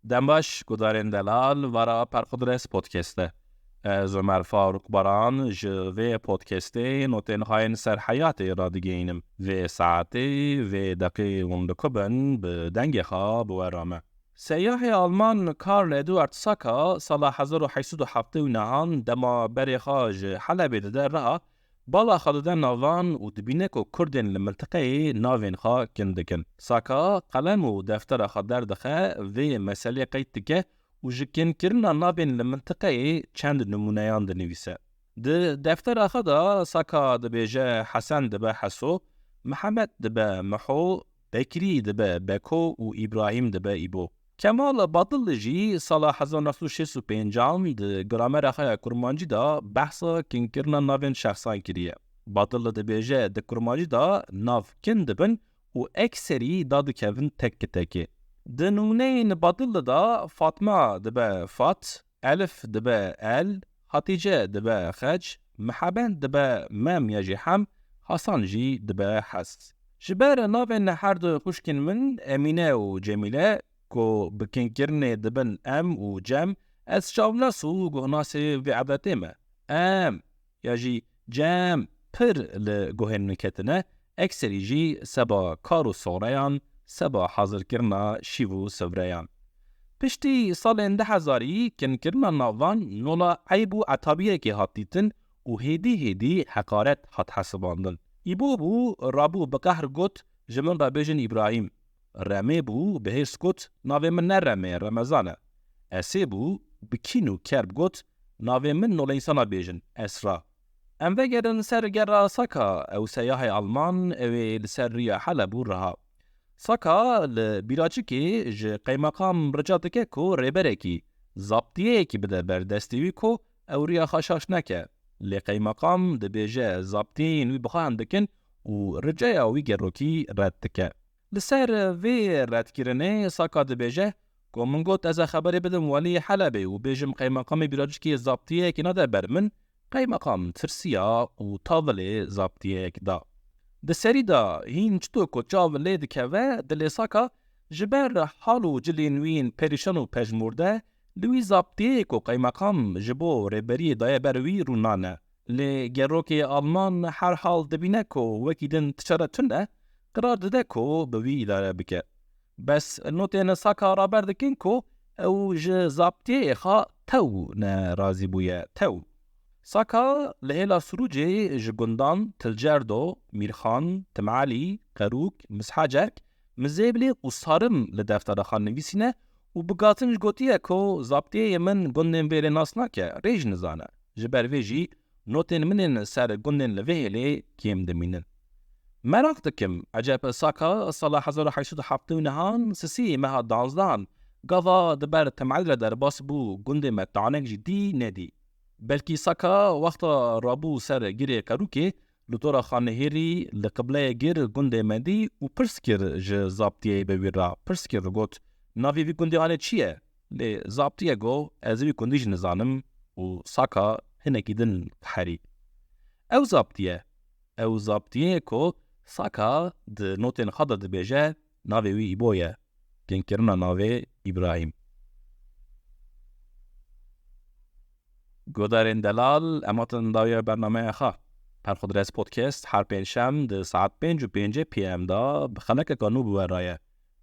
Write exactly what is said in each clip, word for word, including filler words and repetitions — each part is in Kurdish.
Dem baş, gudarên delal, vara Perxudres Podcast e. Ez Ömer Faruk Baran ji vê podcastê notên xwe yên ser heyatê radigihînim. Vê saetê, vê deqê hûn dikubin, bi dengê xwe bi we re me. Seyahê Alman Karl Eduard Saka sala hezar û heşt sed û heftê û nehan dema berê xwe ji Helebê dide reha, bala xwe dide navan û dibîne ku Kurdên li mintiqeyê navên xwe kin dikin. Saka qelem û deftera xwe derdixe, vê meselê qeyd dike û ji kinkirina navên li mintiqeyê çend nimûneyan dinivîse. Di deftera xwe de Saka dibêje Hesen dibe Heso, Mihemed dibe Miho, Bekirî dibe Beko û Îbrahîm dibe Îbo. Kemal Badilli jî sala hezar neh sed û şêst û pêncan di gramera xwe ya kurmancî de behsa kinkirina navên şexsan kiriye. Badilli dibêje di kurmancî de nav kin dibin û ekserî dadikevin tek kitekê. Di nimûneyên Badilli de Fatma dibe Fat, Elif dibe El, Hatîce dibe Xec, Miheben dibe Mem ya jî Hem, Hasan jî dibe Hes. Ji ber navên her du xwişkên min Emîne û Cemîle ku bi kinkirinê dibin Em û Cem, ez çavnas û guhnasê vê edetê me. Em ya jî Cem pir li guhên min ketine, ekserî jî seba kar û soreyan, seba hazirkirina şîv û sivreyan. Piştî salên du hezarî kinkirina navan nola eyb û etabiyekê hat dîtin û hêdî hêdî heqaret hat hesibandin. Îbo bû, rabû bi qehr got, Ji min re bêjin Îbrahîm. Remê bû, bi hêrs got, Navê min ne Remê, Remezan e. Esê bû, bi kîn û kerb got, Navê min nolê însana bêjin, Esra. Em vegerin ser gera Saka, ew seyahê Alman, ew ê li ser riya Helebû reha. Saka li bîraçikê ji qeymeqam rica dike ku rêberekî, zaptiyeyekî bide ber destê wî ku ew riya xwe şaş neke. Lê qeymeqam dibêje zaptiyeyên wî bi xwe hem dikin û riceya wî gerokî red dike. Li ser vê redkirinê Saka dibêje ku min got ez ê xeberê bidim weliyê Helebê û bêjim qeymeqamê bîraçikê zaptiyeyekî nade ber min, qeymeqam tirsiya û tavilê zaptiyeyek da. Di serî de hîn çito ku çav lê dikeve, dilê Saka ji ber hal û cilên wî yên perîşan û pejmûrde, li wî zaptiyeyê ku qeymeqam ji bo rêberiyê daye ber wî rûnane. Lê gerokê Alman her hal dibîne ku wekî din ti çare tune, qirar dide ku bi wî îdare bike. Bes notên Saka raber dikin ku ew ji zaptiyeyê xwe tew nerazî bûye, tew. Saka li hêla Sirûcê ji gundan Tilcerdo, Mîrxan, Timalî, Qerûk, Mishecerk, Mizêblê û Sarim li deftera xwe nivîsîne û bi gatinc gotiye ku zaptiyeyê min gundên vê hêlê nas nake, rê jî nizane. Ji ber vê jî notên min ên ser gundên li vê hêlê kêm dimînin. Meraq dikim, eceb Saka sala hezar û heşt sed û heftê û nehan sisî meha danzdehan gava di ber Temelî re derbas bû gundê me tanek jî dî nedî? Belkî Saka wexta rabû ser girê Qerûkê, li dora xanehêrî li qibleyê gir gundê me dî û pirs kir ji zaptiyeyê bi wî re. Pirs kir, got, Navê vî gundê hanê çi ye? Lê zaptiye got, Ez vî gundî jî nizanim û Saka hinekî din qeherî. Ew zaptiye, ew zaptiye ku Saka di notên xwe de dibêje, navê wî Îbo ye. Kinkirina navê Îbrahîm. Guhdarên delal, em hatin dawiya bernameya xwe. Perxudres Podcast her pêncşem di saet pênc û pêncê P M de bi xelekeka nû bi we re ye.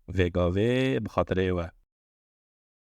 Vê gavê bi xatirê we.